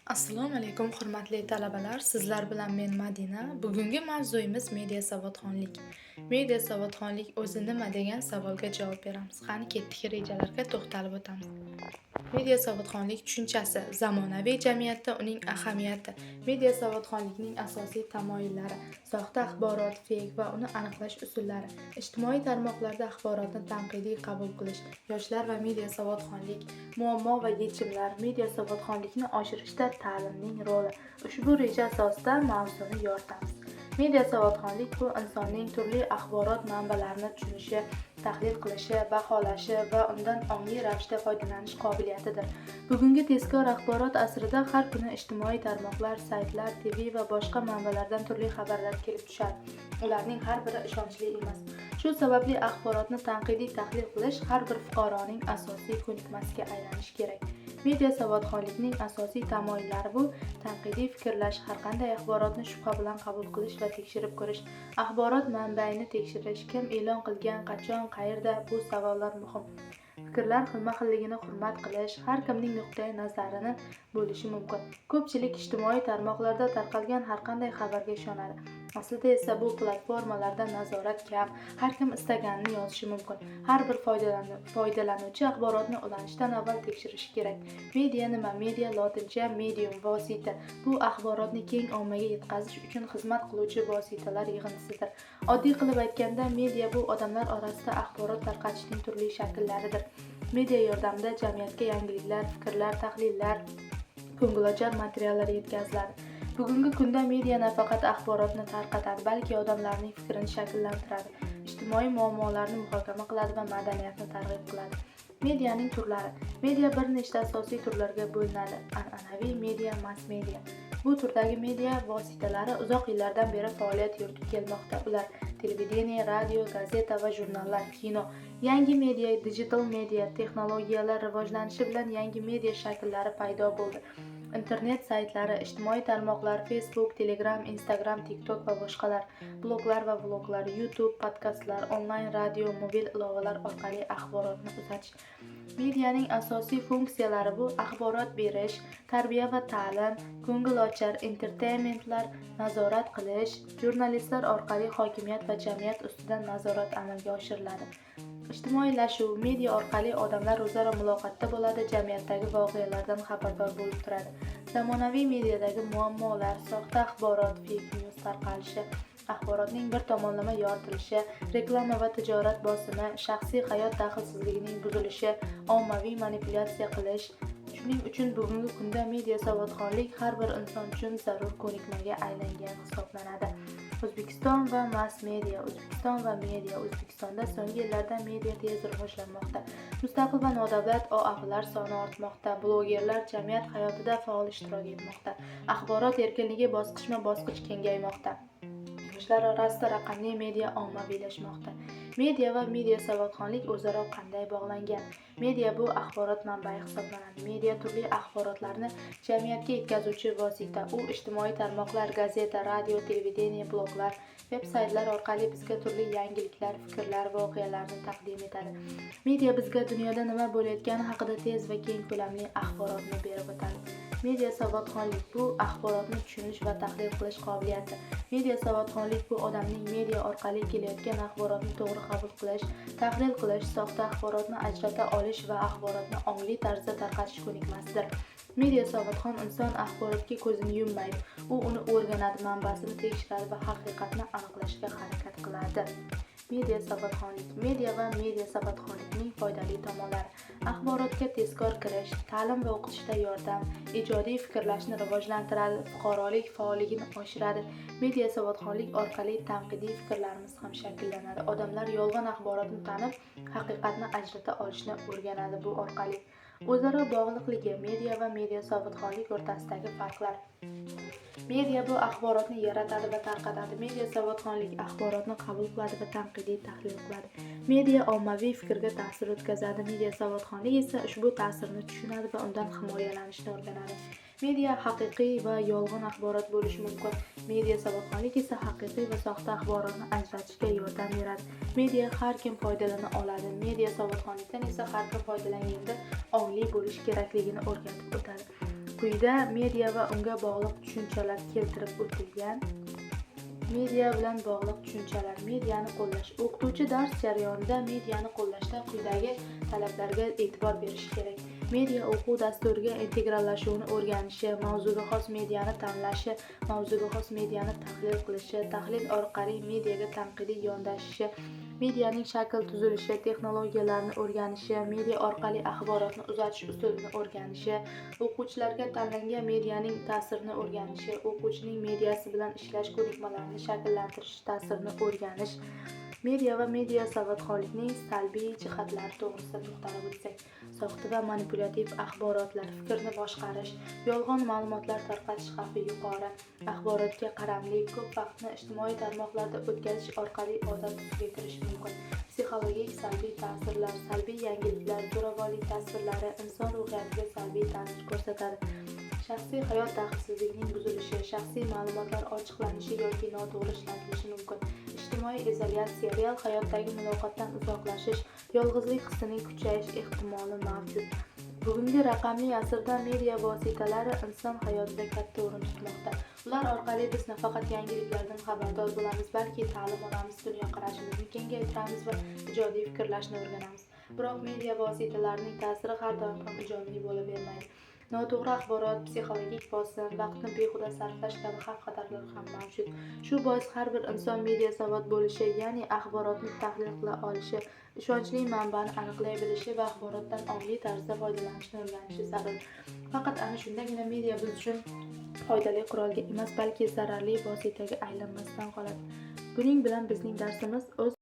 Assalomu alaykum, hurmatli talabalar. Sizlar bilan men, Madina. Bugungi mavzuyimiz media savodxonlik. Media savodxonlik o'zi nima degan savolga javob beramiz. Qani, ketdik, rejalarga to'xtalib o'tamiz. Media savodxonlik tushunchasi, zamonaviy jamiyatda uning ahamiyati, media savodxonlikning asosiy tamoyillari, soxta axborot, feyk va uni aniqlash usullari, ijtimoiy tarmoqlarda axborotni tanqidiy qabul qilish, yoshlar va media savodxonlik, muammo va yechimlar, media savodxonlikni oshirishda ta'limning roli. Ushbu reja asosida mavzuni yoritamiz. Media savodxonlik bu insonning turli axborot manbalarini tushunishi, tahlil qilishi, baholashi va undan ongli ravishda foydalanish qobiliyatidir. Bugungi tezkor axborot asrida har kuni ijtimoiy tarmoqlar, saytlar, TV va boshqa manbalardan turli xabarlar kelib tushadi. Ularning har biri ishonchli emas. Shu sababli axborotni tanqidiy tahlil qilish har bir fuqaroning asosiy ko'nikmasiga aylanishi kerak. Media savodxonlikning asosiy tamoyillari bu tanqidiy fikrlash, har qanday axborotni shubha bilan qabul qilish va tekshirib ko'rish, axborot manbaini tekshirish, kim e'lon qilgan, qachon, qayerda, bu savollar muhim. Fikrlar xilma-xilligini hurmat qilish, har kimning nuqtai nazarini bo'lishi mumkin. Ko'pchilik ijtimoiy tarmoqlarda tarqalgan har qanday xabarga ishonadi. Aslida esa bu platformalarda nazorat kam, har kim istaganini yozishi mumkin. Har bir foydalanuvchi axborotni ulanishdan avval tekshirishi kerak. Media nima? Media lotincha medium, vosita. Bu axborotni keng ommaga yetkazish uchun xizmat qiluvchi vositalar yig'indisidir. Oddiy qilib aytganda, media bu odamlar orasida axborot tarqatishning turli shakllaridir. Media yordamida jamiyatga yangiliklar, fikrlar, tahlillar, ko'ngilochar materiallar yetkaziladi. Bugungi kunda media nafaqat axborotni tarqatadi, balki odamlarning fikrini shakllantiradi, ijtimoiy muammolarni muhokama qiladi va madaniyatni targ'ib qiladi. Medianing turlari. Media bir nechta asosiy turlarga bo'linadi. An'anaviy media, mass media. Bu turdagi media vositalari uzoq yillardan beri faoliyat yuritib kelmoqda. Ular: televideniye, radio, gazeta va jurnallar, kino. Yangi media, digital media. Texnologiyalar rivojlanishi bilan yangi media shakllari paydo bo'ldi. Internet saytlari, ijtimoiy tarmoqlar, Facebook, Telegram, Instagram, TikTok va boshqalar, bloglar va vloglar, YouTube, podkastlar, onlayn radio, mobil ilovalar orqali axborotni uzatish. Medianing asosiy funksiyalari bu axborot berish, tarbiya va ta'lim, ko'ngilochar, entertainmentlar, nazorat qilish, jurnalistlar orqali hokimiyat va jamiyat ustidan nazorat amalga oshiriladi. Ijtimoiylashuv: media orqali odamlar o'zaro muloqotda bo'ladi, jamiyatdagi voqealardan xabardor bo'lib turadi. Zamonaviy mediadagi muammolar: soxta axborot, fake news tarqalishi, axborotning bir tomonlama yoritilishi, reklama va tijorat bosimi, shaxsiy hayot daxlsizligining buzilishi, ommaviy manipulyatsiya qilish. Shuning uchun bugungi kunda media savodxonlik har bir inson uchun zarur ko'nikmaga aylangan hisoblanadi. O'zbekiston va mass media. O'zbekiston va media. O'zbekistonda so'nggi yillarda media tez rivojlanmoqda. Mustaqil va nodavlat OAVlar soni ortmoqda, blogerlar jamiyat hayotida faol ishtirok etmoqda, axborot erkinligi bosqichma bosqich kengaymoqda, yoshlar orasida raqamli media ommaviylashmoqda. Media va media savodxonlik o'zaro qanday bog'langan? Media bu axborot manbai hisoblanadi. Media turli axborotlarni jamiyatga yetkazuvchi vosita. U ijtimoiy tarmoqlar, gazeta, radio, televideniye, bloglar, veb saytlar orqali bizga turli yangiliklar, fikrlar, voqealarni taqdim etadi. Media bizga dunyoda nima bo'layotgani haqida tez va keng ko'lamli axborotni berib o'tadi. Media savodxonlik bu axborotni tushunish va tahlil qilish qobiliyati. Media savodxonlik bu odamning media orqali kelayotgan axborotni to'g'ri qabul qilish, tahlil qilish, soxta axborotni ajrata olish va axborotni ongli tarzda tarqatish ko'nikmasidir. Media savodxon inson axborotga ko'zini yummaydi. U uni o'rganadi, manbasini tekshiradi va haqiqatni aniqlashga harakat qiladi. Media savodxonlik. Media va media savodxonlikning foydali tomonlari: axborotga tezkor kirish, ta'lim va o'qitishda yordam, ijodiy fikrlashni rivojlantiradi, fuqarolik faolligini oshiradi. Media savodxonlik orqali tanqidiy fikrlarimiz ham shakllanadi. Odamlar yolg'on axborotni tanib, haqiqatni ajrata olishni o'rganadi bu orqali. O'zaro bog'liqligi: media va media savodxonlik o'rtasidagi farqlar. Media bu axborotni yaratadi va tarqatadi. Media savodxonlik axborotni qabul qiladi va tanqidiy tahlil qiladi. Media ommaviy fikrga ta'sir o'tkazadi. Media savodxonlik esa ushbu ta'sirni tushunadi va undan himoyalanishni o'rganadi. Media haqiqiy va yolg'on axborot bo'lishi mumkin. Media savodxonlik esa haqiqiy va soxta axborotni ajratishga yordam beradi. Media har kim foydalana oladi. Media savodxonlikdan esa har kim foydalanganda ongli bo'lish kerakligini o'rgatib o'tadi. Quyida media va unga bog'liq tushunchalar keltirib o'tilgan. Media bilan bog'liq tushunchalar. Mediani qo'llash. O'qituvchi dars jarayonida mediani qo'llashda quyidagi talablarga e'tibor berishi kerak. Media o'quv dasturiga integrallashuvini o'rganishi, mavzuga xos mediani tanlashi, mavzuga xos mediani tahlil qilishi, tahlil orqali mediaga tanqidiy yondashishi, medianing shakl tuzilishi, texnologiyalarni o'rganishi, media orqali axborotni uzatish usulini o'rganishi, o'quvchilarga tanlangan medianing ta'sirini o'rganishi, o'quvchining mediasi bilan ishlash ko'nikmalarini shakllantirish ta'sirini o'rganish. Media va media savodxonlikning salbiy jihatlari to'g'risida to'xtalib o'tsak: soxta va manipulyativ axborotlar, fikrni boshqarish, yolg'on ma'lumotlar tarqatish xavfi yuqori, axborotga qaramlik, ko'p vaqtni ijtimoiy tarmoqlarda o'tkazish orqali odat tusiga kirish mumkin, psixologik salbiy ta'sirlar, salbiy yangiliklar, zo'ravonlik tasvirlari inson ruhiyatiga salbiy ta'sir ko'rsatadi, shaxsiy hayot tartibsizligining buzilishi, shaxsiy ma'lumotlar ochiqlanishi yoki noto'g'ri ishlatilishi mumkin, ijtimoiy izolyatsiya, real hayotdagi muloqotdan uzoqlashish, yolg'izlik hissining kuchayish ehtimoli mavjud. Bugungi raqamli asrda media vositalari inson hayotida katta o'rin tutmoqda. Ular orqali biz nafaqat yangiliklardan xabardor bo'lamiz, balki ta'lim olamiz, dunyoqarashimizni kengaytiramiz va ijodiy fikrlashni o'rganamiz. Biroq media vositalarining ta'siri har doim ham ijobiy bo'lavermaydi. Noto'g'ri axborot, psixologik bosim, vaqtni behuda sarflash kabi xavf-xatarlar ham mavjud. Shu bois har bir inson media savod bo'lishi, ya'ni axborotni tahlil qila olishi, ishonchli manbani aniqlay bilishi va axborotdan ongli tarzda foydalanishni o'rganishi zarur. Faqat ana shundagina media biz uchun foydali qurolga emas, balki zararli vositaga aylanmasdan qoladi. Buning bilan bizning darsimiz o'z